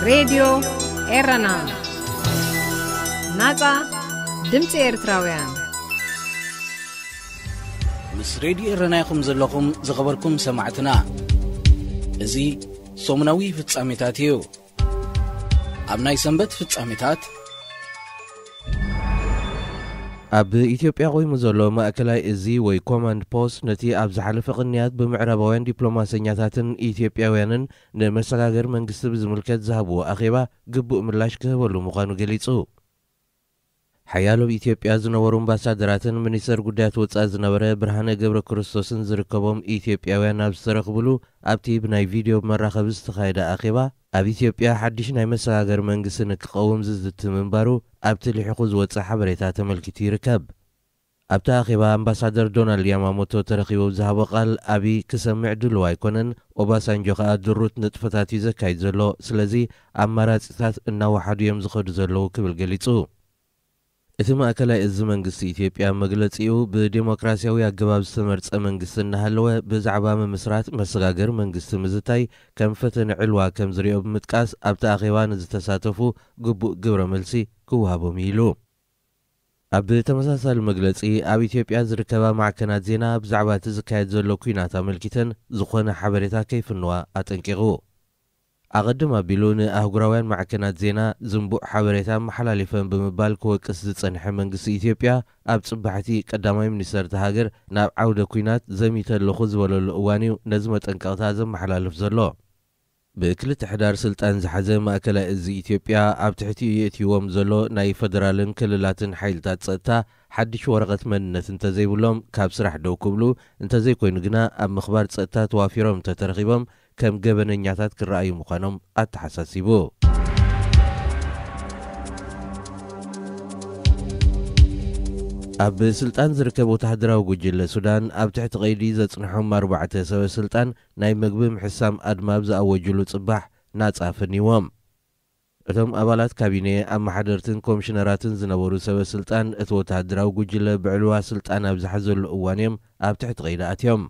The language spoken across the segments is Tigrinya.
ሬድዮ ኤረና፣ ናጻ ድምጺ ኤርትራውያን። ምስ ሬድዮ ኤረና ኢኹም ዘለኹም ዝኸበርኩም ሰማዕትና። እዚ ሰሙናዊ ፍጻሜታት እዩ። ኣብ ናይ ሰንበት ፍጻሜታት፣ ኣብ ኢትዮጵያ ቆይሙ ዘሎ ማእከላይ እዚ ወይ ኮማንድ ፖስት ነቲ ኣብ ዝሓለፈ ቅንያት ብምዕራባውያን ዲፕሎማሰኛታትን ኢትዮጵያውያንን ንመሰጋገሪ መንግስቲ ብዝምልከት ዝሃብዎ ኣኼባ ግቡእ ምላሽ ክህበሉ ምዃኑ ገሊጹ። ሓያሎ ኣብ ኢትዮጵያ ዝነበሩ ኣምባሳደራትን ሚኒስተር ጉዳያት ወጻኢ ዝነበረ ብርሃነ ገብረ ክርስቶስን ዝርከቦም ኢትዮጵያውያን ኣብ ዝተረኽብሉ ኣብቲ ብናይ ቪድዮ መራኸቢ ዝተኻየደ ኣኼባ፣ ኣብ ኢትዮጵያ ሓድሽ ናይ መሰጋገሪ መንግስቲ ንክቐውም ዝዝቲ ምንባሩ ኣብቲ ልሒኹ ዝወጸ ሓበሬታ ተመልኪቱ ይርከብ። ኣብቲ ኣኼባ ኣምባሳደር ዶናልድ ያማሞቶ ተረኺቡ ኣብ ዝሃቦ ቃል፣ ኣቢ ክሰምዕ ድሉው ኣይኮነን፣ ኦባሳንጆ ከኣ ድሩት ንጥፈታት እዩ ዘካይድ ዘሎ፣ ስለዚ ኣማራጺታት እናወሓዱ እዮም ዝኸዱ ዘለዉ ክብል ገሊጹ። እቲ ማእከላይ እዚ መንግስቲ ኢትዮጵያ መግለጺኡ፣ ብዴሞክራሲያዊ ኣገባብ ዝተመርጸ መንግስቲ እናሃለወ ብዛዕባ ምምስራት መሰጋገሪ መንግስቲ ምዝታይ ከም ፈተነ ዕልዋ ከም ዝሪኦ ብምጥቃስ፣ ኣብቲ ኣኼባ ንዝተሳተፉ ግቡእ ግብረ መልሲ ክወሃቦም እዩ ኢሉ። ኣብ ተመሳሳሊ መግለጺ፣ ኣብ ኢትዮጵያ ዝርከባ ማዕከናት ዜና ብዛዕባ እቲ ዝካየድ ዘሎ ኲናት ኣመልኪተን ዝኾነ ሓበሬታ ከይፍንዋ ኣጠንቂቑ። ኣቐድም ኣቢሉ ንኣህጉራውያን ማዕከናት ዜና ዝንቡዕ ሓበሬታ ኣመሓላሊፈን ብምባል ክወቅስ ዝጸንሐ መንግስቲ ኢትዮጵያ፣ ኣብ ጽባሕቲ ቀዳማይ ሚኒስተር እታ ሃገር ናብ ዓውደ ኲናት ዘሚተ ኣለኹ ዝበለሉ እዋን እዩ ነዚ መጠንቀቕታ ዘመሓላልፍ ዘሎ። ብክልተ ሕዳር ስልጣን ዝሓዘ ማእከላይ እዚ ኢትዮጵያ፣ ኣብ ትሕቲኡ የእትይዎም ዘሎ ናይ ፈደራልን ክልላትን ሓይልታት ጸጥታ ሓድሽ ወረቐት መንነት እንተዘይብሎም ካብ ስራሕ ደው ክብሉ፣ እንተዘይኮይኑ ግና ኣብ ምኽባር ጸጥታ ተዋፊሮም እንተተረኺቦም ከም ገበነኛታት ክረኣዩ ምዃኖም ኣተሓሳሲቡ። ኣብ ስልጣን ዝርከብ ወተሃደራዊ ጉጅለ ሱዳን፣ ኣብ ትሕቲ ቀይዲ ዘጽንሖም ኣርባዕተ ሰበ ስልጣን ናይ መግቢ ምሕሳም ኣድማ ኣብ ዝኣወጅሉ ጽባሕ ናጻ ፈንይዎም። እቶም ኣባላት ካቢኔ፣ ኣመሓደርትን ኮሚሽነራትን ዝነበሩ ሰበ ስልጣን፣ እቲ ወተሃደራዊ ጉጅለ ብዕልዋ ስልጣን ኣብ ዝሓዘሉ እዋን እዮም ኣብ ትሕቲ ቀይዲ ኣትዮም።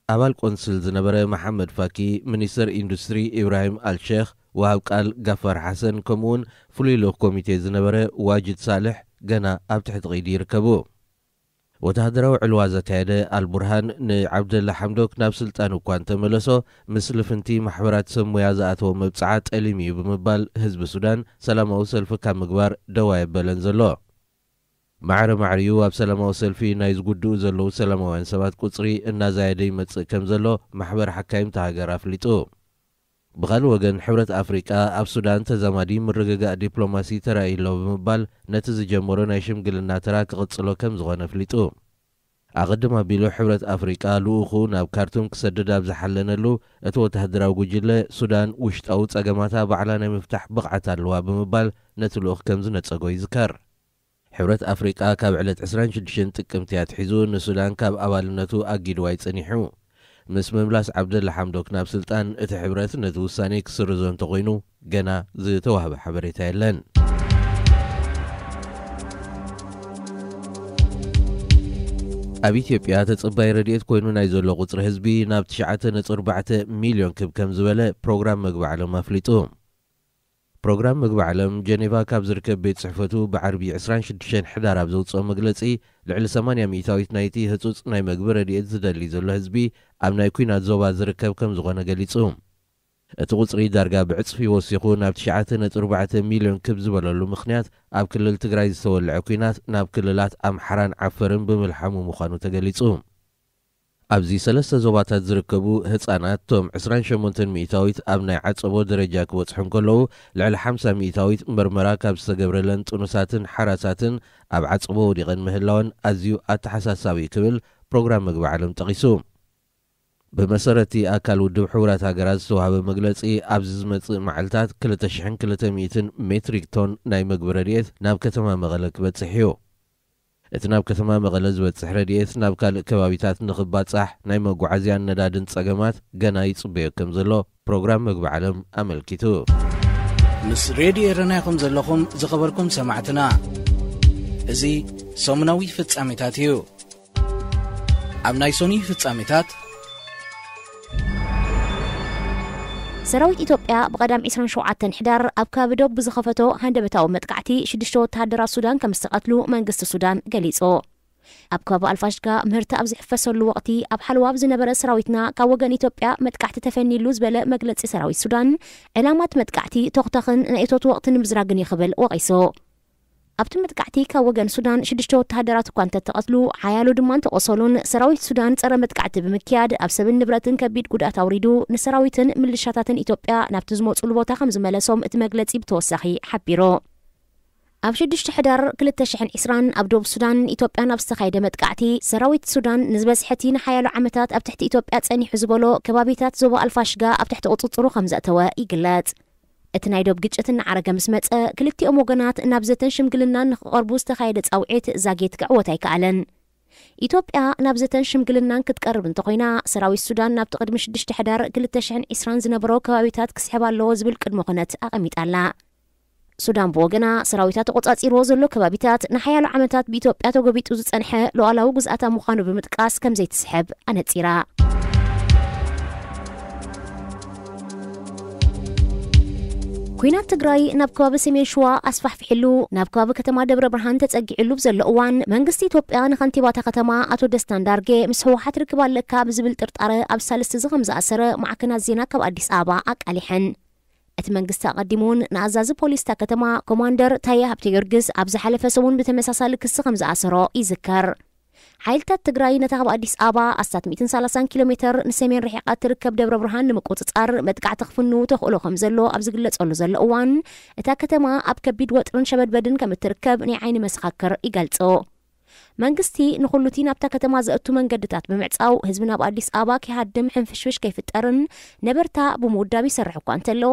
ኣባል ቆንስል ዝነበረ መሓመድ ፋኪ፣ ሚኒስተር ኢንዱስትሪ ኢብራሂም ኣልሼኽ፣ ወሃብ ቃል ጋፋር ሓሰን፣ ከምኡውን ፍሉይ ልኡኽ ኮሚቴ ዝነበረ ዋጅድ ሳልሕ ገና ኣብ ትሕቲ ቀይዲ ይርከቡ። ወተሃደራዊ ዕልዋ ዘካየደ ኣልቡርሃን ንዓብደላ ሓምዶክ ናብ ስልጣን እኳ እንተመለሶ፣ ምስ ልፍንቲ ማሕበራት ሰብ ሞያ ዝኣተዎ መብጽዓ ጠሊም እዩ ብምባል ህዝቢ ሱዳን ሰላማዊ ሰልፊ ካብ ምግባር ደው ኣየበለን ዘሎ። ማዕረ ማዕሪኡ ኣብ ሰላማዊ ሰልፊ ናይ ዝጉድኡ ዘለዉ ሰላማውያን ሰባት ቁጽሪ እናዛየደ ይመጽእ ከም ዘሎ ማሕበር ሓካይም እታ ሃገር ኣፍሊጡ። ብኻልእ ወገን፣ ሕብረት ኣፍሪቃ ኣብ ሱዳን ተዛማዲ ምርግጋእ ዲፕሎማሲ ተራእዩ ኣሎ ብምባል፣ ነቲ ዝጀመሮ ናይ ሽምግልና ተራ ክቕጽሎ ከም ዝኾነ ኣፍሊጡ። ኣቐድም ኣቢሉ፣ ሕብረት ኣፍሪቃ ልኡኹ ናብ ካርቱም ክሰድድ ኣብ ዝሓለነሉ፣ እቲ ወተሃደራዊ ጉጅለ፣ ሱዳን ውሽጣዊ ጸገማታ ባዕላ ናይ ምፍታሕ ብቕዓት ኣለዋ ብምባል ነቲ ልኡኽ ከም ዝነጸጎ ይዝከር። ሕብረት ኣፍሪቃ ካብ ዕለት ዕስራን ሽዱሽተን ጥቅምቲ ኣትሒዙ ንሱዳን ካብ ኣባልነቱ ኣጊድዋ ይጸኒሑ። ምስ ምምላስ ዓብደላ ሓምዶክ ናብ ስልጣን፣ እቲ ሕብረት ነቲ ውሳኔ ክስርዞ እንተኾይኑ ገና ዝተዋህበ ሓበሬታ የለን። ኣብ ኢትዮጵያ ተጸባይ ረድኤት ኮይኑ ናይ ዘሎ ቁጽሪ ህዝቢ ናብ ትሽዓተ ነጥቢ ኣርባዕተ ሚልዮን ክብ ከም ዝበለ ፕሮግራም መግቢ ዓለም ኣፍሊጡ። ፕሮግራም መግቢ ዓለም ጀኔቫ ካብ ዝርከብ ቤት ጽሕፈቱ ብዓርቢ ዕስራን ሽዱሽተን ሕዳር ኣብ ዘውጽኦ መግለጺ፣ ልዕሊ ሰማንያ ሚእታዊት ናይቲ ህጹጽ ናይ መግቢ ረድኤት ዝደሊ ዘሎ ህዝቢ ኣብ ናይ ኲናት ዞባ ዝርከብ ከም ዝኾነ ገሊጹ። እቲ ቁጽሪ ዳርጋ ብዕጽፊ ወሲኹ ናብ ትሽዓተ ነጥቢ ኣርባዕተ ሚልዮን ክብ ዝበለሉ ምኽንያት፣ ኣብ ክልል ትግራይ ዝተወልዐ ኲናት ናብ ክልላት ኣምሓራን ዓፈርን ብምልሓሙ ምዃኑ ተገሊጹ። ኣብዚ ሰለስተ ዞባታት ዝርከቡ ህጻናት፣ ቶም ዕስራን ሸሞንተን ሚእታዊት ኣብ ናይ ዓጸቦ ደረጃ ክበጽሑ እንከለዉ፣ ልዕሊ ሓምሳ ሚእታዊት መርመራ ካብ ዝተገብረለን ጥኑሳትን ሓራሳትን ኣብ ዓጸቦ ወዲቐን ምህላወን ኣዝዩ ኣተሓሳሳቢ ክብል ፕሮግራም መግቢ ዓለም ጠቒሱ። ብመሰረቲ ኣካል ውድብ ሕቡራት ሃገራት ዝተዋህበ መግለጺ፣ ኣብዚ ዝመጽእ መዓልታት ክልተ ሽሕን ክልተ ሚእትን ሜትሪክ ቶን ናይ መግቢ ረድኤት ናብ ከተማ መቐለ ክበጽሕ እዩ። እቲ ናብ ከተማ መቐለ ዝበጽሕ ረድኤት ናብ ካልእ ከባቢታት ንኽባጻሕ ናይ መጓዓዝያን ነዳድን ጸገማት ገና ይጽበዮ ከም ዘሎ ፕሮግራም መግቢ ዓለም ኣመልኪቱ። ምስ ሬድዮ ኤረና ኢኹም ዘለኹም ዝኸበርኩም ሰማዕትና። እዚ ሰሙናዊ ፍጻሜታት እዩ። ኣብ ናይ ሶኒ ፍጻሜታት፣ ሰራዊት ኢትዮጵያ ብቐዳም ዕስራን ሸውዓተን ሕዳር ኣብ ከባቢ ዶብ ብዝኸፈቶ ሃንደበታዊ መጥቃዕቲ ሽዱሽተ ወተሃደራት ሱዳን ከም ዝተቐትሉ መንግስቲ ሱዳን ገሊጹ። ኣብ ከባቢ ኣልፋሽጋ ምህርቲ ኣብ ዝሕፈሰሉ ወቕቲ ኣብ ሓለዋ ብዝነበረ ሰራዊትና ካብ ወገን ኢትዮጵያ መጥቃዕቲ ተፈኒሉ ዝበለ መግለጺ ሰራዊት ሱዳን፣ ዕላማት መጥቃዕቲ ቶኽቶኽን ናይ እቶት ወቕቲ ንምዝራግን እዩ ክብል ወቒሱ። ኣብቲ መጥቃዕቲ ካብ ወገን ሱዳን ሽዱሽተ ወተሃደራት እኳ እንተተቐትሉ፣ ሓያሎ ድማ እንተቆሰሉን፣ ሰራዊት ሱዳን ጸረ መጥቃዕቲ ብምክያድ ኣብ ሰብን ንብረትን ከቢድ ጉድኣት ኣውሪዱ፣ ንሰራዊትን ምልሻታትን ኢትዮጵያ ናብቲ ዝመጹሉ ቦታ ከም ዝመለሶም እቲ መግለጺ ብተወሳኺ ሓቢሩ። ኣብ ሽዱሽተ ሕዳር ክልተ ሽሕን ዕስራን ኣብ ደቡብ ሱዳን ኢትዮጵያን ኣብ ዝተኻየደ መጥቃዕቲ፣ ሰራዊት ሱዳን ንዝበዝሐ እቲ ንሓያሎ ዓመታት ኣብ ትሕቲ ኢትዮጵያ ጸኒሑ ዝበሎ ከባቢታት ዞባ ኣልፋሽጋ ኣብ ትሕቲ ቁጽጽሩ ከም ዘእተወ ይግለጽ። እቲ ናይ ዶብ ግጭት እናዓረገ ምስ መጸ፣ ክልቲኦም ወገናት ናብ ዘተን ሽምግልናን ንኽቐርቡ ዝተኻየደ ጻውዒት ዛጊት ክዕወት ኣይከኣለን። ኢትዮጵያ ናብ ዘተን ሽምግልናን ክትቀርብ እንተኾይና፣ ሰራዊት ሱዳን ናብቲ ቅድሚ ሽዱሽተ ሕዳር ክልተ ሽሕን ዕስራን ዝነበሮ ከባቢታት ክስሕብ ኣለዎ ዝብል ቅድመ ኩነት ኣቐሚጣ ኣላ። ሱዳን ብወገና፣ ሰራዊታ ተቖጻጺርዎ ዘሎ ከባቢታት ንሓያሎ ዓመታት ብኢትዮጵያ ተጎቢጡ ዝጸንሐ ሉዓላዊ ግዝኣታ ምዃኑ ብምጥቃስ ከም ዘይትስሕብ ኣነጺራ። ኲናት ትግራይ ናብ ከባቢ ሰሜን ሸዋ ኣስፋሕፊሕሉ፣ ናብ ከባቢ ከተማ ደብረ ብርሃን ተጸጊዕሉ ብዘሎ እዋን፣ መንግስቲ ኢትዮጵያ ንኸንቲባታ ከተማ ኣቶ ደስታ እንዳርጌ ምስ ህወሓት ርክብ ኣለካ ብዝብል ጥርጣረ ኣብ ሳልስቲ እዚ ከም ዝኣሰረ ማዕከናት ዜና ካብ ኣዲስ ኣበባ ኣቃሊሐን። እቲ መንግስቲ ኣቐዲሙ እውን ንኣዛዚ ፖሊስ እታ ከተማ ኮማንደር ታየ ሃብተ ጊዮርጊስ ኣብ ዝሓለፈ ሰሙን ብተመሳሳሊ ክሲ ከም ዝኣሰሮ ይዝከር። ሓይልታት ትግራይ ነታ ካብ ኣዲስ ኣበባ ኣስታት ሚእትን ሰላሳን ኪሎ ሜተር ንሰሜን ርሒቓ እትርከብ ደብረ ብርሃን ንምቁጽጻር መጥቃዕቲ ክፍንዉ ተኽእሎ ከም ዘሎ ኣብ ዝግለጸሉ ዘሎ እዋን፣ እታ ከተማ ኣብ ከቢድ ወጥርን ሸበድበድን ከም እትርከብ ናይ ዓይኒ መሰኻክር ይገልጹ። መንግስቲ ንኹሉ እቲ ናብታ ከተማ ዘእቱ መንገድታት ብምዕጻው፣ ህዝቢ ናብ ኣዲስ ኣበባ ከይሃድም ሕንፍሽፍሽ ከይፍጠርን ነበርታ ብምውዳብ ይሰርሕ እኳ እንተሎ፣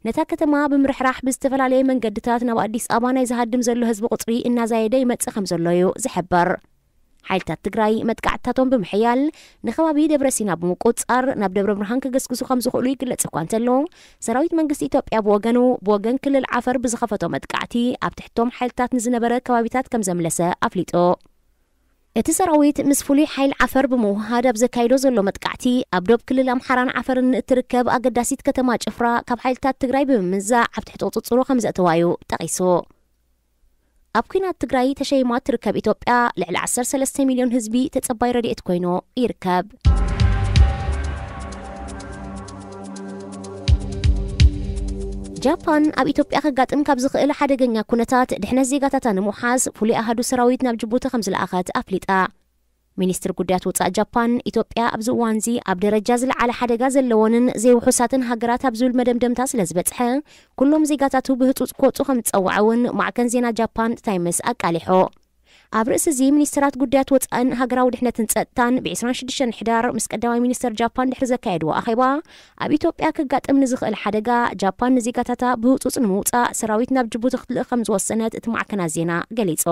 ነታ ከተማ ብምርሕራሕ ብዝተፈላለየ መንገድታት ናብ ኣዲስ ኣበባ ናይ ዝሃድም ዘሎ ህዝቢ ቁጽሪ እናዛየደ ይመጽእ ከም ዘሎ እዩ ዝሕበር። ሓይልታት ትግራይ መጥቃዕትታቶም ብምሕያል ንከባቢ ደብረ ሲና ብምቁጽጻር ናብ ደብረ ብርሃን ክግስግሱ ከም ዝኽእሉ ይግለጽ እኳ እንተሎ፣ ሰራዊት መንግስቲ ኢትዮጵያ ብወገኑ፣ ብወገን ክልል ዓፈር ብዝኸፈቶ መጥቃዕቲ ኣብ ትሕቶም ሓይልታት ንዝነበረ ከባቢታት ከም ዘምለሰ ኣፍሊጡ። እቲ ሰራዊት ምስ ፍሉይ ሓይል ዓፈር ብምውህሃድ ኣብ ዘካይዶ ዘሎ መጥቃዕቲ፣ ኣብ ዶብ ክልል ኣምሓራን ዓፈርን እትርከብ ኣገዳሲት ከተማ ጭፍራ ካብ ሓይልታት ትግራይ ብምምንዛዕ ኣብ ትሕቲ ቁጽጽሩ ከም ዘእተዋ እዩ ጠቒሱ። ኣብ ኲናት ትግራይ ተሸይማ እትርከብ ኢትዮጵያ፣ ልዕሊ ዓሰርተ ሰለስተ ሚልዮን ህዝቢ ተጸባይ ረድኤት ኮይኑ ይርከብ። ጃፓን ኣብ ኢትዮጵያ ከጋጥም ካብ ዝኽእል ሓደገኛ ኩነታት ድሕነት ዜጋታታ ንምውሓስ ፍሉይ ኣሃዱ ሰራዊት ናብ ጅቡቲ ከም ዝለኣኸት ኣፍሊጣ። ሚኒስትር ጉዳያት ወጻኢ ጃፓን፣ ኢትዮጵያ ኣብዚ እዋንዚ ኣብ ደረጃ ዝለዓለ ሓደጋ ዘለወንን ዘይውሑሳትን ሃገራት ኣብ ዝብል መደምደምታ ስለ ዝበጽሐ፣ ኩሎም ዜጋታቱ ብህጹጽ ክወጹ ከም ዝጸውዐ እውን ማዕከን ዜና ጃፓን ታይምስ ኣቃሊሑ። ኣብ ርእሲ እዚ፣ ሚኒስትራት ጉዳያት ወጻእን ሃገራዊ ድሕነትን ጸጥታን ብ ዕስራን ሽዱሽተን ሕዳር ምስ ቀዳማይ ሚኒስትር ጃፓን ድሕሪ ዘካየድዎ ኣኼባ፣ ኣብ ኢትዮጵያ ክጋጠም ንዝኽእል ሓደጋ ጃፓን ንዜጋታታ ብህጹጽ ንምውጻእ ሰራዊት ናብ ጅቡቲ ክትልእኽ ከም ዝወሰነት እቲ ማዕከናት ዜና ገሊጹ።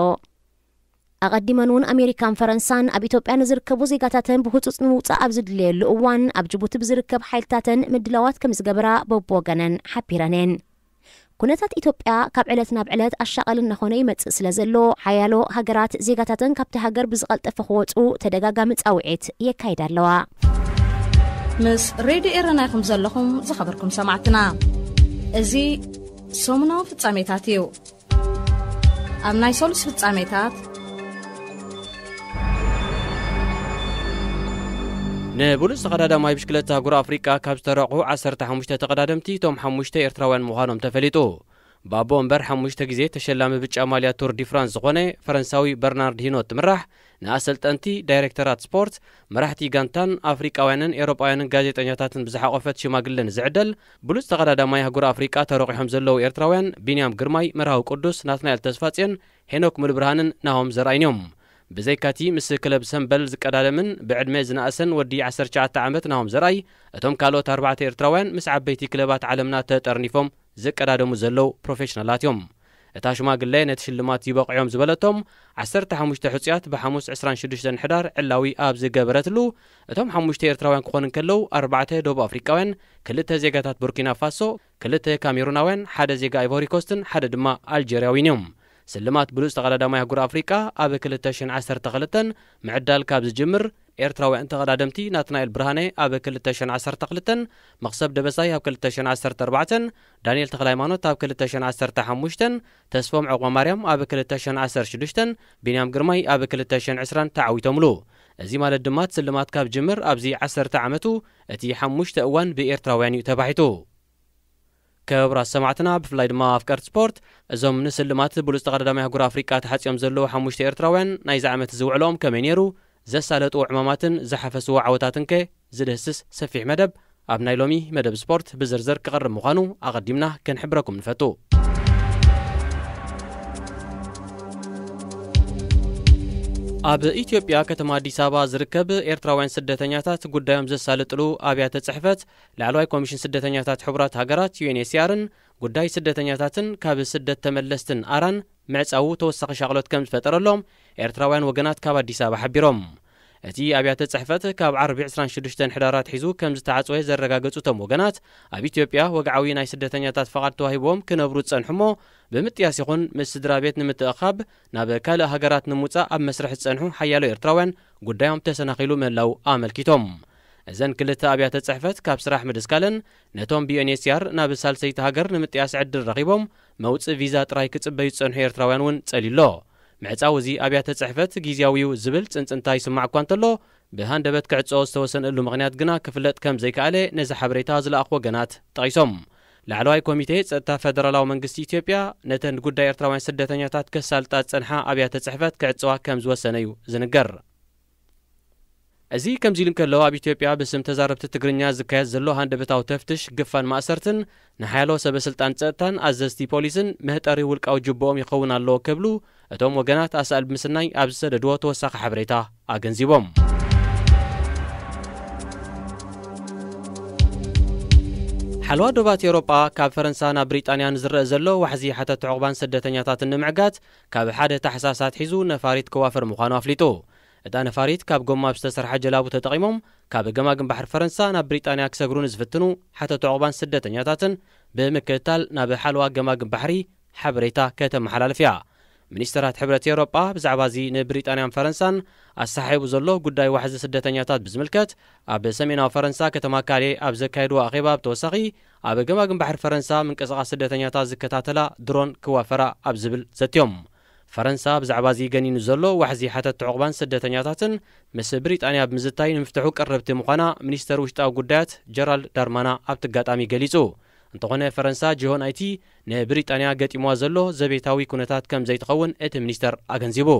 ኣቐዲመን እውን ኣሜሪካን ፈረንሳን ኣብ ኢትዮጵያ ንዝርከቡ ዜጋታተን ብህጹጽ ንምውጻእ ኣብ ዝድለየሉ እዋን፣ ኣብ ጅቡቲ ብዝርከብ ሓይልታተን ምድላዋት ከም ዝገበራ በብወገነን ሓቢረን እየን። ኩነታት ኢትዮጵያ ካብ ዕለት ናብ ዕለት ኣሻቓሊ እናኾነ ይመጽእ ስለ ዘሎ፣ ሓያሎ ሃገራት ዜጋታተን ካብቲ ሃገር ብዝቐልጠፈ ክወጹ ተደጋጋሚ ጻውዒት የካይዳ ኣለዋ። ምስ ሬድዮ ኤረና ኢኹም ዘለኹም ዝኸበርኩም ሰማዕትና። እዚ ሰሙናዊ ፍጻሜታት እዩ። ኣብ ናይ ሰሉስ ፍጻሜታት፣ ንብሉጽ ተቐዳዳማይ ብሽክለታ ኣህጉር ኣፍሪቃ ካብ ዝተረቑ ዓሰርተ ሓሙሽተ ተቐዳደምቲ፣ እቶም ሓሙሽተ ኤርትራውያን ምዃኖም ተፈሊጡ። ባቦ እምበር ሓሙሽተ ግዜ ተሸላሚ ብጫ ማልያ ቱር ዲ ፍራንስ ዝኾነ ፈረንሳዊ በርናርድ ሂኖ ትምራሕ ንኣሰልጠንቲ፣ ዳይሬክተራት ስፖርት፣ መራሕቲ ጋንታን ኣፍሪቃውያንን ኤውሮጳውያንን ጋዜጠኛታትን ብዝሓቖፈት ሽማግለ ንዝዕደል ብሉጽ ተቐዳዳማይ ኣህጉር ኣፍሪቃ ተረቑሖም ዘለዉ ኤርትራውያን ቢንያም ግርማይ፣ መርሃዊ ቅዱስ፣ ናትናኤል ተስፋጽዮን፣ ሄኖክ ሙሉብርሃንን ናሆም ዘርኣይን እዮም። ብዘይካቲ ምስ ክለብ ሰምበል ዝቀዳደምን ብዕድመ ዝነኣሰን ወዲ ዓሰርተ ትሽዓተ ዓመት ናሆም ዘርኣይ፣ እቶም ካልኦት ኣርባዕተ ኤርትራውያን ምስ ዓበይቲ ክለባት ዓለምና ተጠርኒፎም ዝቀዳደሙ ዘለዉ ፕሮፌሽናላት እዮም። እታ ሽማግለ ነቲ ሽልማት ይበቕዑ እዮም ዝበለቶም ዓሰርተ ሓሙሽተ ሕጹያት ብሓሙስ ዕስራን ሽዱሽተን ሕዳር ዕላዊ ኣብ ዝገበረትሉ፣ እቶም ሓሙሽተ ኤርትራውያን ክኾኑ እንከለዉ፣ ኣርባዕተ ደቡብ ኣፍሪቃውያን፣ ክልተ ዜጋታት ቡርኪና ፋሶ፣ ክልተ ካሜሩናውያን፣ ሓደ ዜጋ ኣይቮሪ ኮስትን ሓደ ድማ ኣልጀርያዊን እዮም። ስልማት ብሉጽ ተቐዳዳማይ ኣህጉር ኣፍሪቃ ኣብ ክልተ ሽሕን ዓሰርተ ክልተን ምዕዳል ካብ ዝጅምር፣ ኤርትራውያን ተቐዳደምቲ ናትናኤል ብርሃነ ኣብ ክልተ ሽሕን ዓሰርተ ክልተን፣ መኽሰብ ደበሳይ ኣብ ክልተ ሽሕን ዓሰርተ ኣርባዕተን፣ ዳንኤል ተኽለሃይማኖት ኣብ ክልተ ሽሕን ዓሰርተ ሓሙሽተን፣ ተስፎም ዑቕባማርያም ኣብ ክልተ ሽሕን ዓሰርተ ሽዱሽተን፣ ቢንያም ግርማይ ኣብ ክልተ ሽሕን ዕስራን ተዓዊቶምሉ። እዚ ማለት ድማ እቲ ስልማት ካብ ጅምር ኣብዚ ዓሰርተ ዓመቱ እቲ ሓሙሽተ እዋን ብኤርትራውያን እዩ ተባሒቱ። ክቡራት ሰማዕትና፣ ብፍላይ ድማ ኣፍቀርቲ ስፖርት፣ እዞም ንስልማት ብሉጽ ተቐዳዳማይ ኣህጉር ኣፍሪቃ ተሓጽዮም ዘለዉ ሓሙሽተ ኤርትራውያን ናይዚ ዓመት እዚ ውዕሎኦም ከመይ ነይሩ፣ ዘሳለጥዎ ዕማማትን ዝሓፈስዎ ዓወታትን ከ ዝድህስስ ሰፊሕ መደብ ኣብ ናይ ሎሚ መደብ ስፖርት ብዝርዝር ክቐርብ ምዃኑ ኣቐዲምና ክንሕብረኩም ንፈቱ። ኣብ ኢትዮጵያ ከተማ ኣዲስ ኣበባ ዝርከብ ኤርትራውያን ስደተኛታት ጉዳዮም ዘሳልጥሉ ኣብያተ ጽሕፈት ላዕለዋይ ኮሚሽን ስደተኛታት ሕቡራት ሃገራት፣ ዩ ኤን ኤች ሲ ኣር ን፣ ጉዳይ ስደተኛታትን ካብ ስደት ተመለስትን ኣራን ምዕጻዉ ተወሳኺ ሻቕሎት ከም ዝፈጠረሎም ኤርትራውያን ወገናት ካብ ኣዲስ ኣበባ ሓቢሮም። እቲ ኣብያተ ጽሕፈት ካብ ዓርቢ ዕስራን ሽዱሽተን ሕዳር ኣትሒዙ ከም ዝተዓጽወ ዘረጋገጹ እቶም ወገናት፣ ኣብ ኢትዮጵያ ወግዓዊ ናይ ስደተኛታት ፍቓድ ተዋሂብዎም ክነብሩ ዝጸንሑ እሞ፣ ብምጥያስ ይኹን ምስ ስድራ ቤት ንምትእኻብ ናብ ካልእ ሃገራት ንምውጻእ ኣብ መስርሕ ዝጸንሑ ሓያሎ ኤርትራውያን ጉዳዮም ተሰናኺሉ ምህላዉ ኣመልኪቶም። እዘን ክልተ ኣብያተ ጽሕፈት ካብ ስራሕ ምድስካለን፣ ነቶም ብ ዩ ኤን ኤች ሲ ኣር ናብ ሳልሰይቲ ሃገር ንምጥያስ ዕድል ረኺቦም መውጽኢ ቪዛ ጥራይ ክጽበዩ ዝጸንሑ ኤርትራውያን እውን ጸሊሎ። ምዕጻው እዚ ኣብያተ ጽሕፈት ግዝያዊ እዩ ዝብል ጽንጽንታ ይስማዕ እኳ እንተሎ፣ ብሃንደበት ክዕጸዎ ዝተወሰነሉ ምኽንያት ግና ክፍለጥ ከም ዘይከኣለ ነዚ ሓበሬታ ዝለኣኹ ወገናት ጠቒሶም። ላዕለዋይ ኮሚቴ ጸጥታ ፈደራላዊ መንግስቲ ኢትዮጵያ ነተን ጉዳይ ኤርትራውያን ስደተኛታት ከሳልጣ ዝጸንሓ ኣብያተ ጽሕፈት ክዕጸዋ ከም ዝወሰነ እዩ ዝንገር። እዚ ከምዚ ኢሉ እንከሎ፣ ኣብ ኢትዮጵያ ብስም ተዛረብቲ ትግርኛ ዝካየድ ዘሎ ሃንደበታዊ ተፍትሽ፣ ግፋን ማእሰርትን ንሓያሎ ሰበ ስልጣን ጸጥታን ኣዘዝቲ ፖሊስን መህጠሪ ውልቃዊ ጅቦኦም ይኸውን ኣሎ ክብሉ እቶም ወገናት ኣሳእል ብምስናይ ኣብ ዝሰደድዎ ተወሳኺ ሓበሬታ ኣገንዚቦም። ሓለዋ ዶባት ኤውሮጳ ካብ ፈረንሳ ናብ ብሪጣንያ ንዝረአ ዘሎ ዋሕዚ ሓተት ዕቑባን ስደተኛታትን ንምዕጋት ካብ ሓደ ታሕሳስ ኣትሒዙ ነፋሪት ክዋፈር ምዃኑ ኣፍሊጡ። እታ ነፋሪት ካብ ጎማ ብዝተሰርሐ ጀላቡ ተጠቒሞም ካብ ገማግም ባሕሪ ፈረንሳ ናብ ብሪጣንያ ክሰግሩ ንዝፍትኑ ሓተት ዕቑባን ስደተኛታትን ብምክትታል ናብ ሓለዋ ገማግም ባሕሪ ሓበሬታ ከተመሓላልፍ እያ። ሚኒስተራት ሕብረት ኤውሮጳ ብዛዕባ እዚ ንብሪጣንያን ፈረንሳን ኣሰሓሒቡ ዘሎ ጉዳይ ዋሕዚ ስደተኛታት ብዝምልከት ኣብ ሰሜናዊ ፈረንሳ ከተማ ካሌ ኣብ ዘካየድዎ ኣኼባ ብተወሳኺ ኣብ ገማግም ባሕሪ ፈረንሳ ምንቅስቓስ ስደተኛታት ዝከታተላ ድሮን ክዋፈራ ኣብ ዝብል ዘትዮም። ፈረንሳ ብዛዕባ እዚ ገኒኑ ዘሎ ዋሕዚ ሓተት ዕቑባን ስደተኛታትን ምስ ብሪጣንያ ብምዝታይ ንምፍትሑ ቅርብቲ ምዃና ሚኒስተር ውሽጣዊ ጉዳያት ጀራልድ ዳርማና ኣብቲ ኣጋጣሚ ገሊጹ። እንተኾነ ፈረንሳ ጅሆን ኣይቲ ንብሪጣንያ ገጢምዋ ዘሎ ዘቤታዊ ኩነታት ከም ዘይትኸውን እቲ ሚኒስተር ኣገንዚቡ።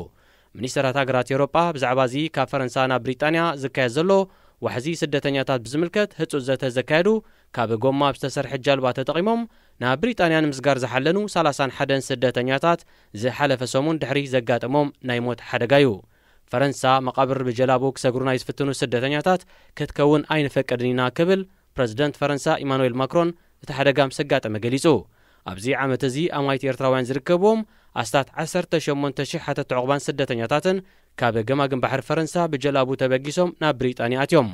ሚኒስተራት ሃገራት ኤውሮጳ ብዛዕባ እዚ ካብ ፈረንሳ ናብ ብሪጣንያ ዝካየድ ዘሎ ዋሕዚ ስደተኛታት ብዝምልከት ህጹጽ ዘተ ዘካየዱ ካብ ጎማ ብዝተሰርሐ ጃልባ ተጠቒሞም ናብ ብሪጣንያ ንምስጋር ዝሓለኑ ሰላሳን ሓደን ስደተኛታት ዝሓለፈ ሰሙን ድሕሪ ዘጋጠሞም ናይ ሞት ሓደጋ እዩ። ፈረንሳ መቓብር ብጀላቡ ክሰግሩና ዝፍትኑ ስደተኛታት ክትከውን ኣይንፈቅድን ኢና ክብል ፕረዚደንት ፈረንሳ ኢማኑኤል ማክሮን እቲ ሓደጋ ምስ ኣጋጠመ ገሊጹ። ኣብዚ ዓመት እዚ ኣማይት ኤርትራውያን ዝርከብዎም ኣስታት ዓሰርተ ሸሞንተ ሽሕ ሓተት ዕቑባን ስደተኛታትን ካብ ገማግም ባሕሪ ፈረንሳ ብጀላቡ ተበጊሶም ናብ ብሪጣንያ ኣትዮም።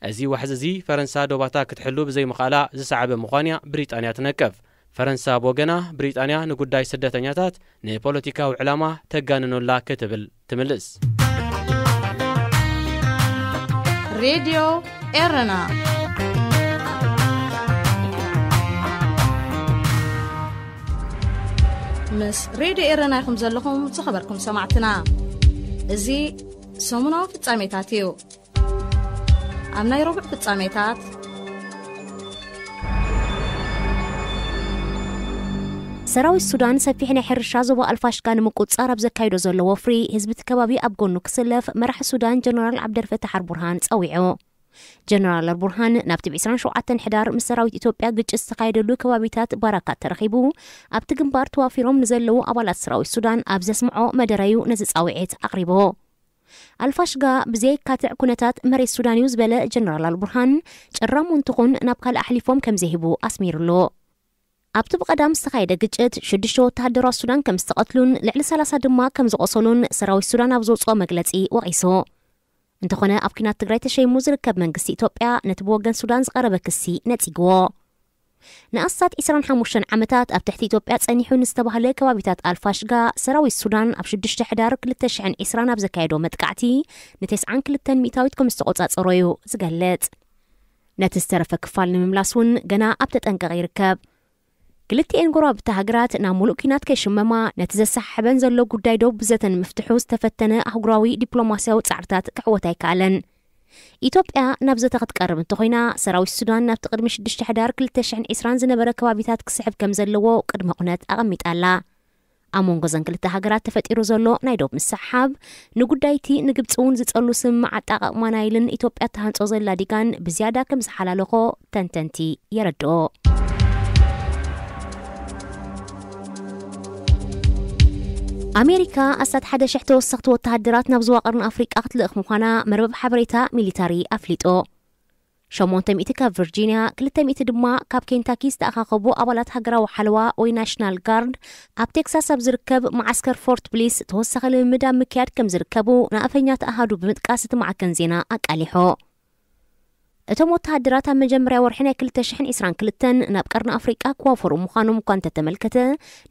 እዚ ዋሕዚ እዚ ፈረንሳ ዶባታ ክትሕሉ ብዘይምኽኣላ ዝሰዓበ ምዃኑ'ያ ብሪጣንያ ትነቅፍ። ፈረንሳ ብወገና፣ ብሪጣንያ ንጉዳይ ስደተኛታት ንፖለቲካዊ ዕላማ ተጋንኖላ ክትብል ትምልስ። ሬድዮ ኤረና። ምስ ሬድዮ ኤረና ኢኹም ዘለኹም ዝኸበርኩም ሰማዕትና። እዚ ሰሙናዊ ፍጻሜታት እዩ። ኣብ ናይ ረቡዕ ፍጻሜታት፣ ሰራዊት ሱዳን ሰፊሕ ናይ ሕርሻ ዞባ ኣልፋሽጋ ንምቁጽጻር ኣብ ዘካይዶ ዘሎ ወፍሪ፣ ህዝቢ እቲ ከባቢ ኣብ ጎኑ ክስለፍ መራሒ ሱዳን ጀነራል ዓብደልፈታሕ ኣልቡርሃን ጸዊዑ። ጀነራል ኣልቡርሃን ናብቲ ብ ዕስራን ሸውዓተን ሕዳር ምስ ሰራዊት ኢትዮጵያ ግጭት ዝተኻየደሉ ከባቢታት ባራካት ተረኺቡ፣ ኣብቲ ግንባር ተዋፊሮም ንዘለዉ ኣባላት ሰራዊት ሱዳን ኣብ ዘስምዖ መደረዩ ነዚ ጻውዒት ኣቕሪቡ። ኣልፋሽጋ ብዘየካትዕ ኩነታት መሬት ሱዳን እዩ ዝበለ ጀነራል ኣልቡርሃን፣ ጭራሙ እንትኹን ናብ ካልእ ኣሕሊፎም ከም ዘይህቡ ኣስሚሩሉ። ኣብቲ ብቐዳም ዝተኻየደ ግጭት ሽዱሽተ ወተሃደራት ሱዳን ከም ዝተቐትሉን ልዕሊ ሰላሳ ድማ ከም ዝቖሰሉን ሰራዊት ሱዳን ኣብ ዘውጽኦ መግለጺ ወቒሱ። እንተኾነ ኣብ ኲናት ትግራይ ተሸይሙ ዝርከብ መንግስቲ ኢትዮጵያ ነቲ ብወገን ሱዳን ዝቐረበ ክሲ ነጺግዎ። ንኣስታት ዕስራን ሓሙሽተን ዓመታት ኣብ ትሕቲ ኢትዮጵያ ጸኒሑ ንዝተባህለ ከባቢታት ኣልፋሽጋ፣ ሰራዊት ሱዳን ኣብ ሽዱሽተ ሕዳር ክልተ ሽሕን ዕስራን ኣብ ዘካየዶ መጥቃዕቲ፣ ንተስዓን ክልተን ሚእታዊት ከም ዝተቖጻጸሮ እዩ ዝገልጽ። ነቲ ዝተረፈ ክፋል ንምምላስ እውን ገና ኣብ ተጠንቀቕ ይርከብ። ክልቲኤን ጎረባብቲ ሃገራት ናብ ሙሉእ ኲናት ከይሽመማ፣ ነቲ ዘሰሓሕበን ዘሎ ጉዳይ ዶብ ብዘተ ንምፍትሑ ዝተፈተነ ኣህጉራዊ ዲፕሎማስያዊ ጻዕርታት ክዕወት ኣይከኣለን። ኢትዮጵያ ናብ ዘተ ክትቀርብ እንተኾይና፣ ሰራዊት ሱዳን ናብቲ ቅድሚ ሽዱሽተ ሕዳር ክልተ ሽሕን ዕስራን ዝነበረ ከባቢታት ክስሕብ ከም ዘለዎ ቅድመ ኩነት ኣቐሚጣ ኣላ። ኣብ መንጎ ዘን ክልተ ሃገራት ተፈጢሩ ዘሎ ናይ ዶብ ምስሕሓብ፣ ንጉዳይቲ ንግብጺ እውን ዝጸሉ ስምምዕ ኣጠቓቕማ ናይልን ኢትዮጵያ እትሃንጾ ዘላ ዲጋን ብዝያዳ ከም ዝሓላለኾ ተንተንቲ የረድኦ። ኣሜሪካ ኣስታት ሓደ ሽሕ ተወሰኽቲ ወተሃደራት ናብ ዞባ ቀርኒ ኣፍሪቃ ክትልእኽ ምዃና መርበብ ሓበሬታ ሚሊታሪ ኣፍሊጡ። ሸሞንተ ሚእቲ ካብ ቨርጂንያ፣ ክልተ ሚእቲ ድማ ካብ ኬንታኪ ዝተኣኻኸቡ ኣባላት ሃገራዊ ሓለዋ ወይ ናሽናል ጋርድ ኣብ ቴክሳስ ኣብ ዝርከብ መዓስከር ፎርት ብሊስ ተወሳኺ ልምምድ ኣብ ምክያድ ከም ዝርከቡ ንኣፈኛት ኣሃዱ ብምጥቃስ እቲ ማዕከን ዜና ኣቃሊሖ። እቶም ወተሃደራት ኣብ መጀመርያ ወርሒ ናይ ክልተ ሽሕን ዕስራን ክልተን ናብ ቀርኒ ኣፍሪቃ ክዋፈሩ ምዃኖም እኳ እንተተመልከተ፣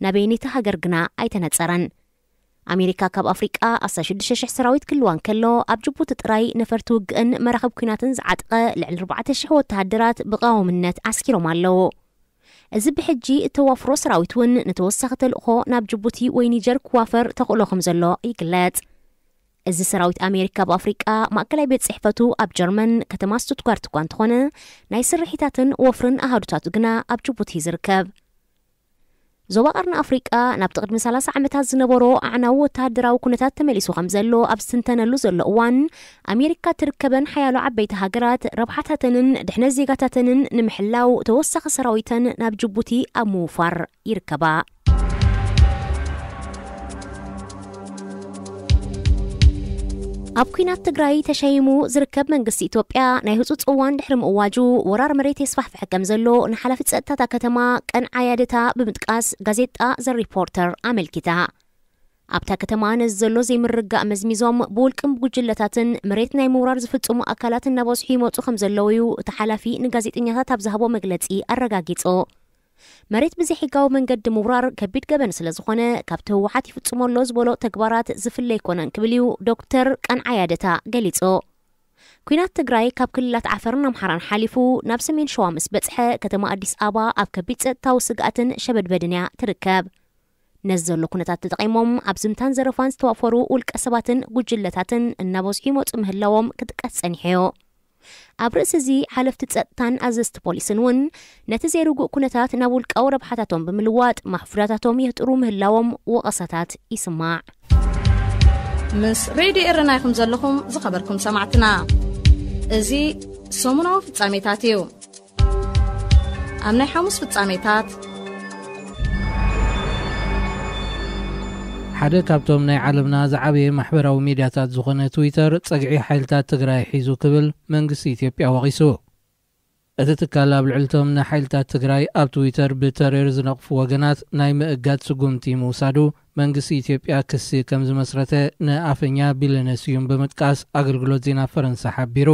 ናበየነይቲ ሃገር ግና ኣይተነጸረን። ኣሜሪካ ካብ ኣፍሪቃ ኣስታት ሽዱሽተ ሽሕ ሰራዊት ክልዋ እንከሎ፣ ኣብ ጅቡቲ ጥራይ ነፈርቲ ውግእን መራኽብ ኲናትን ዝዓጥቀ ልዕሊ ኣርባዕተ ሽሕ ወተሃደራት ብቐዋምነት ኣስኪሮም ኣለዉ። እዚ ብሕጂ እተዋፍሮ ሰራዊት እውን ንተወሳኺ ተልእኾ ናብ ጅቡቲ ወይ ኒጀር ክዋፈር ተኽእሎ ከም ዘሎ ይግለጽ። እዚ ሰራዊት ኣሜሪካ ኣብ ኣፍሪቃ ማእከላይ ቤት ጽሕፈቱ ኣብ ጀርመን ከተማ ስቱትጋርት እኳ እንተኾነ፣ ናይ ስርሒታትን ወፍርን ኣሃዱታቱ ግና ኣብ ጅቡቲ ዝርከብ። ዞባ ቀርኒ ኣፍሪቃ ናብቲ ቅድሚ ሰላሳ ዓመታት ዝነበሮ ኣዕናዊ ወተሃደራዊ ኩነታት ተመሊሱ ከም ዘሎ ኣብ ዝትንተነሉ ዘሎ እዋን፣ ኣሜሪካ ትርከበን ሓያሎ ዓበይቲ ሃገራት ረብሓታተንን ድሕነት ዜጋታተንን ንምሕላው ተወሳኺ ሰራዊተን ናብ ጅቡቲ ኣብ ምውፋር ይርከባ። ኣብ ኲናት ትግራይ ተሸይሙ ዝርከብ መንግስቲ ኢትዮጵያ ናይ ህጹጽ እዋን ድሕሪ ምእዋጁ፣ ወራር መሬት የስፋሕፍሐ ከም ዘሎ ንሓላፊ ጸጥታታ ከተማ ቀንዓ ያደታ ብምጥቃስ ጋዜጣ ዘ ሪፖርተር ኣመልኪታ። ኣብታ ከተማ ነዚ ዘሎ ዘይምርግጋእ መዝሚዞም፣ ብውልቅን ብጉጅለታትን መሬት ናይ ምውራር ዝፍጽሙ ኣካላት እናበዝሑ ይመጹ ከም ዘለዉ እዩ እቲ ሓላፊ ንጋዜጠኛታት ኣብ ዝሃቦ መግለጺ ኣረጋጊጹ። መሬት ብዘይሕጋዊ መንገዲ ምውራር ከቢድ ገበን ስለ ዝኾነ፣ ካብቲ ህወሓት ይፍጽሞ ኣሎ ዝበሎ ተግባራት ዝፍለ ኣይኮነን ክብል እዩ ዶክተር ቀንዓ ያደታ ገሊጹ። ኲናት ትግራይ ካብ ክልላት ዓፈርን ኣምሓራን ሓሊፉ ናብ ሰሜን ሸዋ ምስ በጽሐ፣ ከተማ ኣዲስ ኣበባ ኣብ ከቢድ ጸጥታዊ ስግኣትን ሸበድበድን እያ ትርከብ። ነዚ ዘሎ ኩነታት ተጠቒሞም ኣብ ዝምታን ዘረፋን ዝተዋፈሩ ውልቀ ሰባትን ጉጅለታትን እናበዝሑ ይመጹ ምህላዎም ክጥቀስ ጸኒሑ እዩ። ኣብ ርእሲ እዚ፣ ሓለፍቲ ጸጥታን ኣዘዝቲ ፖሊስን እውን ነቲ ዘይርጉእ ኩነታት ናብ ውልቃዊ ረብሓታቶም ብምልዋጥ ማሕፉዳታቶም የህጥሩ ምህላዎም ወቐሳታት ይስማዕ። ምስ ሬድዮ ኤረና ኢኹም ዘለኹም ዝኸበርኩም ሰማዕትና። እዚ ሰሙናዊ ፍጻሜታት እዩ። ኣብ ናይ ሓሙስ ፍጻሜታት፣ ሓደ ካብቶም ናይ ዓለምና ዝዓበየ ማሕበራዊ ሚድያታት ዝኾነ ትዊተር ጸግዒ ሓይልታት ትግራይ ሒዙ ክብል መንግስቲ ኢትዮጵያ ወቒሱ። እቲ ትካል ኣብ ልዕልቶም ንሓይልታት ትግራይ ኣብ ትዊተር ብተሬር ዝነቕፉ ወገናት ናይ ምእጋድ ስጉምቲ ምውሳዱ መንግስቲ ኢትዮጵያ ክሲ ከም ዝመስረተ ንኣፈኛ ቢለነ ስዩም ብምጥቃስ ኣገልግሎት ዜና ፈረንሳ ሓቢሩ።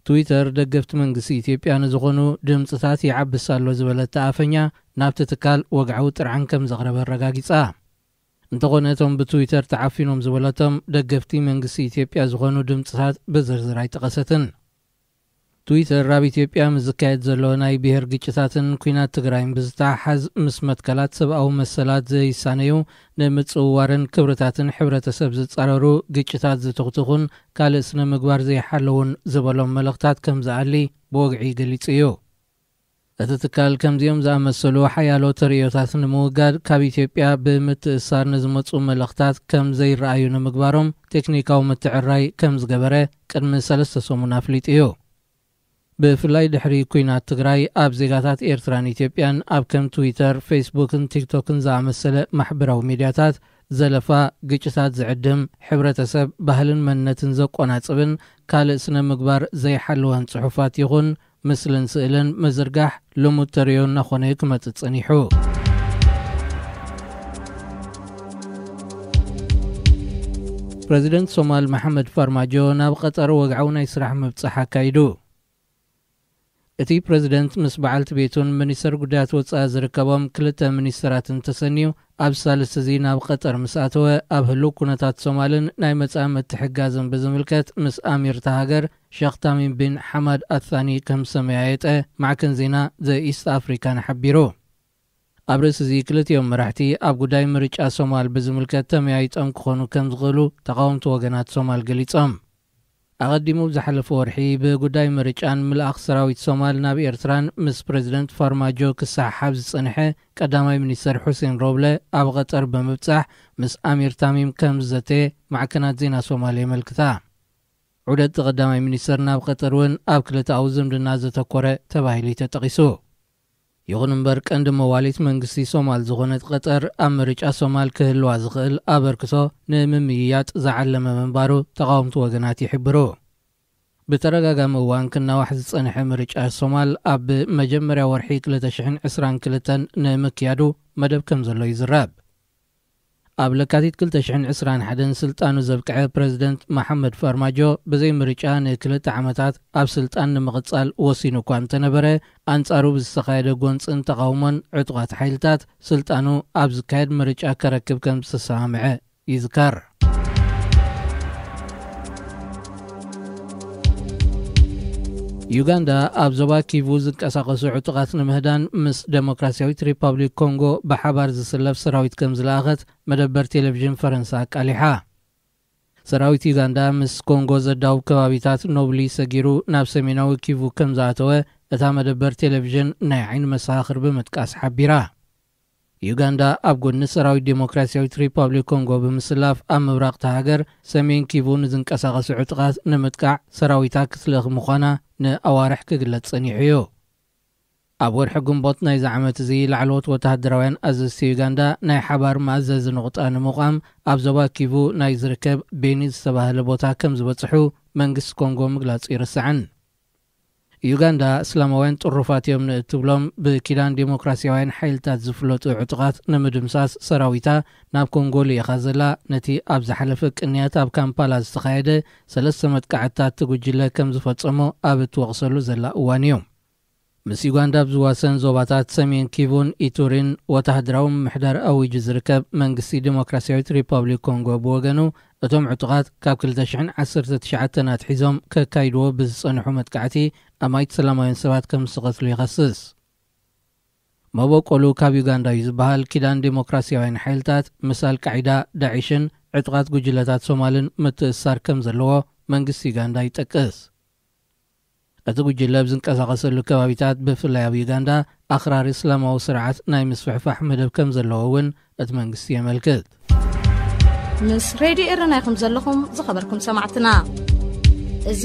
ትዊተር ደገፍቲ መንግስቲ ኢትዮጵያ ንዝኾኑ ድምፅታት ይዓብስ ኣሎ ዝበለት ኣፈኛ፣ ናብቲ ትካል ወግዓዊ ጥርዓን ከም ዘቕረበ ኣረጋጊጻ። እንተኾነ፣ እቶም ብትዊተር ተዓፊኖም ዝበለቶም ደገፍቲ መንግስቲ ኢትዮጵያ ዝኾኑ ድምፅታት ብዝርዝር ኣይጠቐሰትን። ትዊተር ኣብ ኢትዮጵያ ምስ ዝካየድ ዘሎ ናይ ብሄር ግጭታትን ኲናት ትግራይን ብዝተሓሓዝ፣ ምስ መትከላት ሰብኣዊ መሰላት ዘይሳነዩ፣ ንምጽውዋርን ክብርታትን ሕብረተሰብ ዝጻረሩ ግጭታት ዝትኽትኹን ካልእ ስነ ምግባር ዘይሓለዉን ዝበሎም መልእኽታት ከም ዝኣሊ ብወግዒ ገሊጹ እዩ። እቲ ትካል ከምዚኦም ዝኣመሰሉ ሓያሎ ተርእዮታት ንምውጋድ ካብ ኢትዮጵያ ብምትእስሳር ንዝመጹ መልእኽታት ከም ዘይረኣዩ ንምግባሮም ቴክኒካዊ ምትዕርራይ ከም ዝገበረ ቅድሚ ሰለስተ ሰሙን ኣፍሊጡ እዩ። ብፍላይ ድሕሪ ኲናት ትግራይ ኣብ ዜጋታት ኤርትራን ኢትዮጵያን ኣብ ከም ትዊተር፣ ፌስቡክን ቲክቶክን ዝኣመሰለ ማሕበራዊ ሚድያታት ዘለፋ፣ ግጭታት ዝዕድም፣ ሕብረተሰብ፣ ባህልን መንነትን ዘቆናጽብን ካልእ ስነ ምግባር ዘይሓለወን ጽሑፋት ይኹን ምስልን ስእልን ምዝርጋሕ ልሙድ ተርእዮ እናኾነ ክመጽእ ጸኒሑ። ፕረዚደንት ሶማል መሓመድ ፋርማጆ ናብ ቐጠር ወግዓዊ ናይ ስራሕ ምብጻሕ ኣካይዱ። እቲ ፕረዚደንት ምስ በዓልቲ ቤቱን ሚኒስተር ጉዳያት ወጻኢ ዝርከቦም ክልተ ሚኒስተራትን ተሰንዩ፣ ኣብ ሳልስቲ እዚ ናብ ቀጠር ምስ ኣተወ፣ ኣብ ህሉው ኩነታት ሶማልን ናይ መጻኢ ምትሕግጋዝን ብዝምልከት ምስ ኣሚር እታ ሃገር ሸኽ ታሚም ቢን ሓማድ ኣታኒ ከም ዝተመያየጠ ማዕከን ዜና ዘ ኢስት ኣፍሪካን ሓቢሩ። ኣብ ርእሲ እዚ ክልቲኦም መራሕቲ ኣብ ጉዳይ ምርጫ ሶማል ብዝምልከት ተመያይጦም ክኾኑ ከም ዝኽእሉ ተቓወምቲ ወገናት ሶማል ገሊጾም። ኣቐዲሙ ብዝሓለፈ ወርሒ ብጉዳይ ምርጫን ምልኣኽ ሰራዊት ሶማል ናብ ኤርትራን ምስ ፕረዚደንት ፋርማጆ ክሰሓሓብ ዝጸንሐ ቀዳማይ ሚኒስተር ሑሴን ሮብለ ኣብ ቐጠር ብምብጻሕ ምስ ኣሚር ታሚም ከም ዝዘተየ ማዕከናት ዜና ሶማል የመልክታ። ዑደት ቀዳማይ ሚኒስተር ናብ ቐጠር እውን ኣብ ክልተኣዊ ዝምድና ዘተኮረ ተባሂሉ እዩ ተጠቒሱ። ይኹን እምበር ቀንዲ መዋሊት መንግስቲ ሶማል ዝኾነት ቐጠር ኣብ ምርጫ ሶማል ክህልዋ ዝኽእል ኣበርክቶ ንምምይያጥ ዝዓለመ ምንባሩ ተቓወምቲ ወገናት ይሕብሩ። ብተደጋጋሚ እዋን ክናዋሕ ዝጸንሐ ምርጫ ሶማል ኣብ መጀመርያ ወርሒ ክልተ ሽሕን ዕስራን ክልተን ንምክያዱ መደብ ከም ዘሎ ይዝረብ። ኣብ ለካቲት ክልተ ሽሕን ዕስራን ሓደን ስልጣኑ ዘብቅዐ ፕረዚደንት መሓመድ ፋርማጆ ብዘይ ምርጫ ንክልተ ዓመታት ኣብ ስልጣን ንምቕጻል ወሲኑ እኳ እንተነበረ፣ ኣንጻሩ ብዝተኻየደ ጎንጽን ተቓውሞን ዕጡቓት ሓይልታት ስልጣኑ ኣብ ዝካየድ ምርጫ ከረክብ ከም ዝተሰማምዐ ይዝከር። ዩጋንዳ ኣብ ዞባ ኪቩ ዝንቀሳቐሱ ዕጡቓት ንምህዳን ምስ ደሞክራሲያዊት ሪፓብሊክ ኮንጎ ብሓባር ዝስለፍ ሰራዊት ከም ዝለኣኸት መደበር ቴሌቪዥን ፈረንሳ ኣቃሊሓ። ሰራዊት ዩጋንዳ ምስ ኮንጎ ዘዳውብ ከባቢታት ኖብሊ ሰጊሩ ናብ ሰሜናዊ ኪቩ ከም ዝኣተወ እታ መደበር ቴሌቪዥን ናይ ዓይኒ መሰኻኽር ብምጥቃስ ሓቢራ። ዩጋንዳ ኣብ ጎድኒ ሰራዊት ዴሞክራሲያዊት ሪፓብሊክ ኮንጎ ብምስላፍ ኣብ ምብራቕ እታ ሃገር ሰሜን ኪቩ ንዝንቀሳቐሱ ዕጡቓት ንምጥቃዕ ሰራዊታ ክትልእኽ ምዃና ንኣዋርሕ ክግለጽ ጸኒሑ እዩ። ኣብ ወርሒ ግንቦት ናይዚ ዓመት እዚ ላዕለዎት ወተሃደራውያን ኣዘዝቲ ዩጋንዳ ናይ ሓባር መኣዘዚ ነቑጣ ንምቋም ኣብ ዞባ ኪቩ ናይ ዝርከብ ቤኒ ዝተባህለ ቦታ ከም ዝበጽሑ መንግስቲ ኮንጎ ምግላጹ ይርስዕን። ዩጋንዳ እስላማውያን ጥሩፋት እዮም ንእትብሎም ብኪዳን ዴሞክራሲያውያን ሓይልታት ዝፍለጡ ዕጡቓት ንምድምሳስ ሰራዊታ ናብ ኮንጎ ልኢኻ ዘላ፣ ነቲ ኣብ ዝሓለፈ ቅንያት ኣብ ካምፓላ ዝተኻየደ ሰለስተ መጥቃዕትታት እቲ ጉጅለ ከም ዝፈጸሞ ኣብ እትወቕሰሉ ዘላ እዋን እዩ። ምስ ዩጋንዳ ኣብ ዝዋሰን ዞባታት ሰሜን ኪቡን ኢቱሪን ወተሃደራዊ ምምሕዳር ኣዊጁ ዝርከብ መንግስቲ ዴሞክራሲያዊት ሪፓብሊክ ኮንጎ ብወገኑ፣ እቶም ዕጡቓት ካብ ክልተ ሽሕን ዓሰርተ ትሽዓተን ኣትሒዞም ከካይድዎ ብዝጸንሑ መጥቃዕቲ ኣማይት ሰላማውያን ሰባት ከም ዝተቐትሉ ይኸስስ። መበቆሉ ካብ ዩጋንዳ እዩ ዝበሃል ኪዳን ዴሞክራሲያውያን ሓይልታት ምስ ኣልቃዒዳ፣ ዳዒሽን ዕጡቓት ጉጅለታት ሶማልን ምትእስሳር ከም ዘለዎ መንግስቲ ዩጋንዳ ይጠቅስ። እቲ ጉጅለ ኣብ ዝንቀሳቐሰሉ ከባቢታት ብፍላይ ኣብ ዩጋንዳ ኣኽራሪ እስላማዊ ስርዓት ናይ ምስፍሕፋሕ መደብ ከም ዘለዎ እውን እቲ መንግስቲ የመልክት። ምስ ሬድዮ ኤረና ኢኹም ዘለኹም ዝኸበርኩም ሰማዕትና። እዚ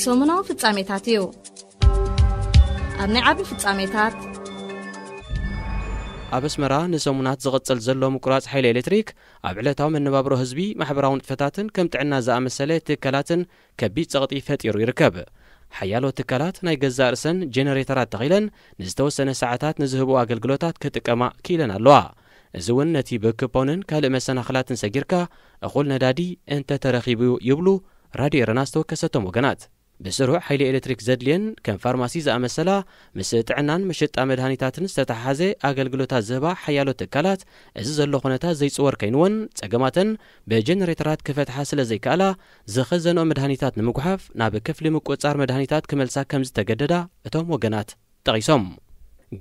ሰሙናዊ ፍጻሜታት እዩ። ኣብ ናይ ዓቢ ፍጻሜታት ኣብ ኣስመራ ንሰሙናት ዝቕጽል ዘሎ ምቁራጽ ሓይሊ ኤሌክትሪክ ኣብ ዕለታዊ መነባብሮ ህዝቢ፣ ማሕበራዊ ንጥፈታትን ከም ጥዕና ዝኣመሰለ ትካላትን ከቢድ ጸቕጢ ፈጢሩ ይርከብ። ሓያሎ ትካላት ናይ ገዛእ ርእሰን ጀነሬተራት ተኺለን ንዝተወሰነ ሰዓታት ንዝህብኦ ኣገልግሎታት ክጥቀማ ክኢለን ኣለዋ። እዚ እውን ነቲ ብኩፖንን ካልእ መሰናኽላትን ሰጊርካ እኹል ነዳዲ እንተተረኺቡ ይብሉ ራድዮ ኤረና ዝተወከሰቶም ወገናት። ብስሩዕ ሓይሊ ኤሌክትሪክ ዘድልየን ከም ፋርማሲ ዝኣመሰላ ምስ ጥዕናን መሸጣ መድሃኒታትን ዝተተሓሓዘ ኣገልግሎታት ዝህባ ሓያሎ ትካላት፣ እዚ ዘሎ ኩነታት ዘይጽወር ከይንወን ጸገማተን ብጀነሬተራት ክፈትሓ ስለ ዘይከኣላ፣ ዝኸዘንኦ መድሃኒታት ንምጉሓፍ ናብ ክፍሊ ምቁጽጻር መድሃኒታት ክመልሳ ከም ዝተገደዳ እቶም ወገናት ጠቒሶም።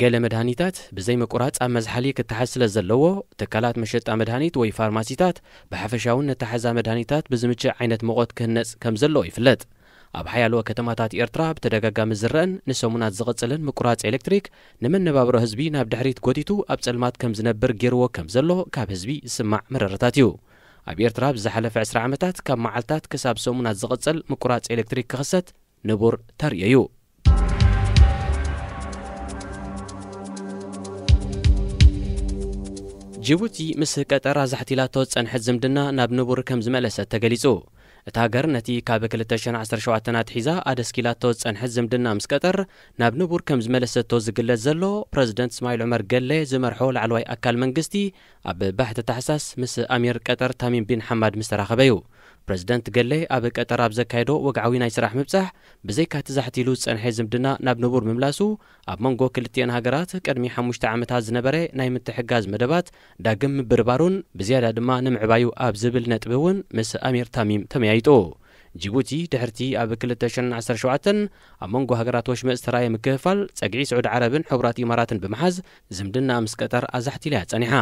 ገለ መድሃኒታት ብዘይ ምቁራጽ ኣብ መዝሓሊ ክተሓዝ ስለ ዘለዎ፣ ትካላት መሸጣ መድሃኒት ወይ ፋርማሲታት ብሓፈሻውን ነተሓዛ መድሃኒታት ብዝምችእ ዓይነት መቖት ክህነጽ ከም ዘለዎ ይፍለጥ። ኣብ ሓያሎ ከተማታት ኤርትራ ብተደጋጋሚ ዝረአን ንሰሙናት ዝቕጽልን ምቁራጽ ኤሌክትሪክ፣ ንመነባብሮ ህዝቢ ናብ ድሕሪት ጎቲቱ ኣብ ጸልማት ከም ዝነብር ገይርዎ ከም ዘሎ ካብ ህዝቢ ዝስማዕ መረረታት እዩ። ኣብ ኤርትራ ብዝሓለፈ ዕስራ ዓመታት ካብ መዓልታት ክሳብ ሰሙናት ዝቕጽል ምቁራጽ ኤሌክትሪክ ክኽሰት ንቡር ተርእዮ እዩ። ጅቡቲ ምስ ቀጠር ኣዛሕቲላቶ ዝጸንሐት ዝምድና ናብ ንቡር ከም ዝመለሰት ተገሊጹ። እታ ሃገር ነቲ ካብ ክልተ ሽሕን ዓሰርተ ሸውዓተን ኣትሒዛ ኣደስኪላቶ ዝጸንሐት ዝምድና ምስ ቀጠር ናብ ንቡር ከም ዝመለሰቶ ዝግለጽ ዘሎ፣ ፕረዚደንት እስማዒል ዑመር ገለ ዝመርሖ ላዕለዋይ ኣካል መንግስቲ፣ ኣብ ባሕቲ ታሕሳስ ምስ ኣሚር ቀጠር ታሚም ቢን ሓማድ ምስ ተራኸበ እዩ። ፕረዚደንት ገሌ ኣብ ቀጠር ኣብ ዘካየዶ ወግዓዊ ናይ ስራሕ ምብጻሕ፣ ብዘይካ እቲ ዛሕቲሉ ዝጸንሐ ዝምድና ናብ ንቡር ምምላሱ፣ ኣብ መንጎ ክልቲኤን ሃገራት ቅድሚ ሓሙሽተ ዓመታት ዝነበረ ናይ ምትሕጋዝ መደባት ዳግም ምብርባሩን ብዝያዳ ድማ ንምዕባዩ ኣብ ዝብል ነጥቢ እውን ምስ ኣሚር ታሚም ተመያይጡ። ጅቡቲ ድሕርቲ ኣብ ክልተ ሽሕን ዓሰርተ ሸውዓተን ኣብ መንጎ ሃገራት ወሽመጥ ዝተራእየ ምክፍፋል ጸግዒ ስዑዲ ዓረብን ሕቡራት ኢማራትን ብምሓዝ ዝምድና ምስ ቀጠር ኣዛሕቲላ እያ ጸኒሓ።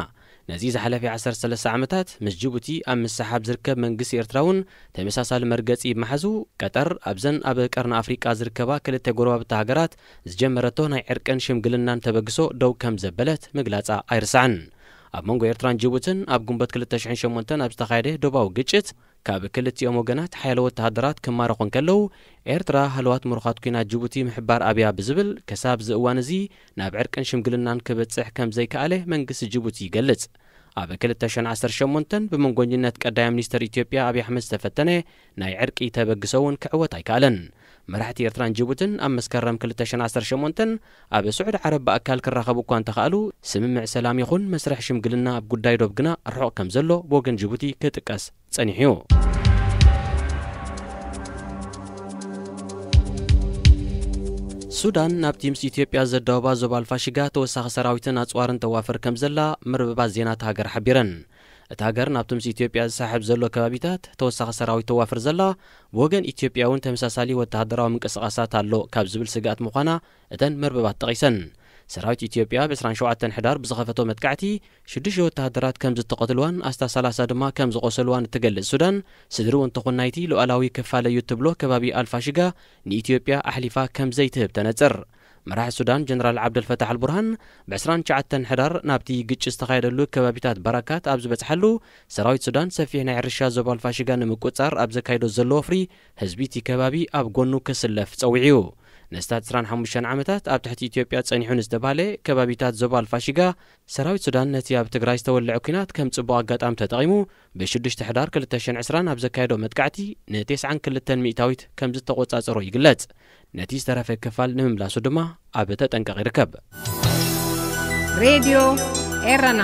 ነዚ ዝሓለፈ ዓሰርተ ሰለስተ ዓመታት ምስ ጅቡቲ ኣብ ምስሓብ ዝርከብ መንግስቲ ኤርትራ እውን ተመሳሳሊ መርገጺ ብምሓዙ፣ ቀጠር ኣብዘን ኣብ ቀርኒ ኣፍሪቃ ዝርከባ ክልተ ጎረባብቲ ሃገራት ዝጀመረቶ ናይ ዕርቅን ሽምግልናን ተበግሶ ደው ከም ዘበለት ምግላጻ ኣይርሳዕን። ኣብ መንጎ ኤርትራን ጅቡትን ኣብ ግንቦት ክልተ ሽሕን ሸሞንተን ኣብ ዝተኻየደ ዶባዊ ግጭት ካብ ክልቲኦም ወገናት ሓያሎ ወተሃደራት ክማረኹ እንከለዉ፣ ኤርትራ ሃለዋት ምሩኻት ኲናት ጅቡቲ ምሕባር ኣብያ ብዝብል ክሳብ እዚ እዋን እዚ ናብ ዕርቅን ሽምግልናን ክበጽሕ ከም ዘይከኣለ መንግስቲ ጅቡቲ ይገልጽ። ኣብ ክልተ ሽሕን ዓሰርተ ሸሞንተን ብመንጎኝነት ቀዳማይ ሚኒስተር ኢትዮጵያ ኣብይ ኣሕመድ ዝተፈተነ ናይ ዕርቂ ተበግሶ እውን ክዕወት ኣይከኣለን። መራሕቲ ኤርትራን ጅቡትን ኣብ መስከረም ክልተ ሽሕን ዓሰርተ ሸሞንተን ኣብ ስዑዲ ዓረብ ብኣካል ክራኸቡ እኳ እንተኸኣሉ፣ ስምምዕ ሰላም ይኹን መስርሕ ሽምግልና ኣብ ጉዳይ ዶብ ግና ርሑቕ ከም ዘሎ ብወገን ጅቡቲ ክጥቀስ ጸኒሑ እዩ። ሱዳን ናብቲ ምስ ኢትዮጵያ ዘዳወባ ዞባ ኣልፋሽጋ ተወሳኺ ሰራዊትን ኣጽዋርን ተዋፍር ከም ዘላ መርበባት ዜና እታ ሃገር ሓቢረን። እታ ሃገር ናብቲ ምስ ኢትዮጵያ ዝሰሓብ ዘሎ ከባቢታት ተወሳኺ ሰራዊት ተዋፍር ዘላ፣ ብወገን ኢትዮጵያ እውን ተመሳሳሊ ወተሃደራዊ ምንቅስቓሳት ኣሎ ካብ ዝብል ስግኣት ምዃና እተን መርበባት ጠቒሰን። ሰራዊት ኢትዮጵያ ብ ዕስራን ሸውዓተን ሕዳር ብዝኸፈቶ መጥቃዕቲ ሽዱሽተ ወተሃደራት ከም ዝተቐትልዋን ኣስታት ሰላሳ ድማ ከም ዝቖሰልዋን እትገልጽ ሱዳን፣ ስድርኡ እንተኾን ናይቲ ሉዓላዊ ክፋለዩ እትብሎ ከባቢ ኣልፋሽጋ ንኢትዮጵያ ኣሕሊፋ ከም ዘይትህብ ተነጽር። መራሒ ሱዳን ጀነራል ዓብደልፈታሕ ኣልቡርሃን ብ ዕስራን ትሽዓተን ሕዳር ናብቲ ግጭት ዝተኻየደሉ ከባቢታት ባራካት ኣብ ዝበጽሓሉ፣ ሰራዊት ሱዳን ሰፊሕ ናይ ሕርሻ ዞባ ኣልፋሽጋ ንምቁጽጻር ኣብ ዘካይዶ ዘሎ ወፍሪ፣ ህዝቢ እቲ ከባቢ ኣብ ጎኑ ክስለፍ ጸዊዑ እዩ። ንኣስታት ዕስራን ሓሙሽተን ዓመታት ኣብ ትሕቲ ኢትዮጵያ ጸኒሑ ንዝተባህለ ከባቢታት ዞባ ኣልፋሽጋ፣ ሰራዊት ሱዳን ነቲ ኣብ ትግራይ ዝተወልዐ ኲናት ከም ጽቡቕ ኣጋጣሚ ተጠቒሙ፣ ብ ሽዱሽተ ሕዳር ክልተ ሽሕን ዕስራን ኣብ ዘካየዶ መጥቃዕቲ ን ተስዓን ክልተን ሚእታዊት ከም ዝተቖጻጸሮ ይግለጽ። ነቲ ዝተረፈ ክፋል ንምምላሱ ድማ ኣብ ተጠንቀቕ ይርከብ። ሬድዮ ኤረና፣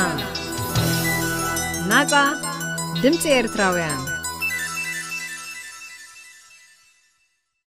ናጻ ድምጺ ኤርትራውያን።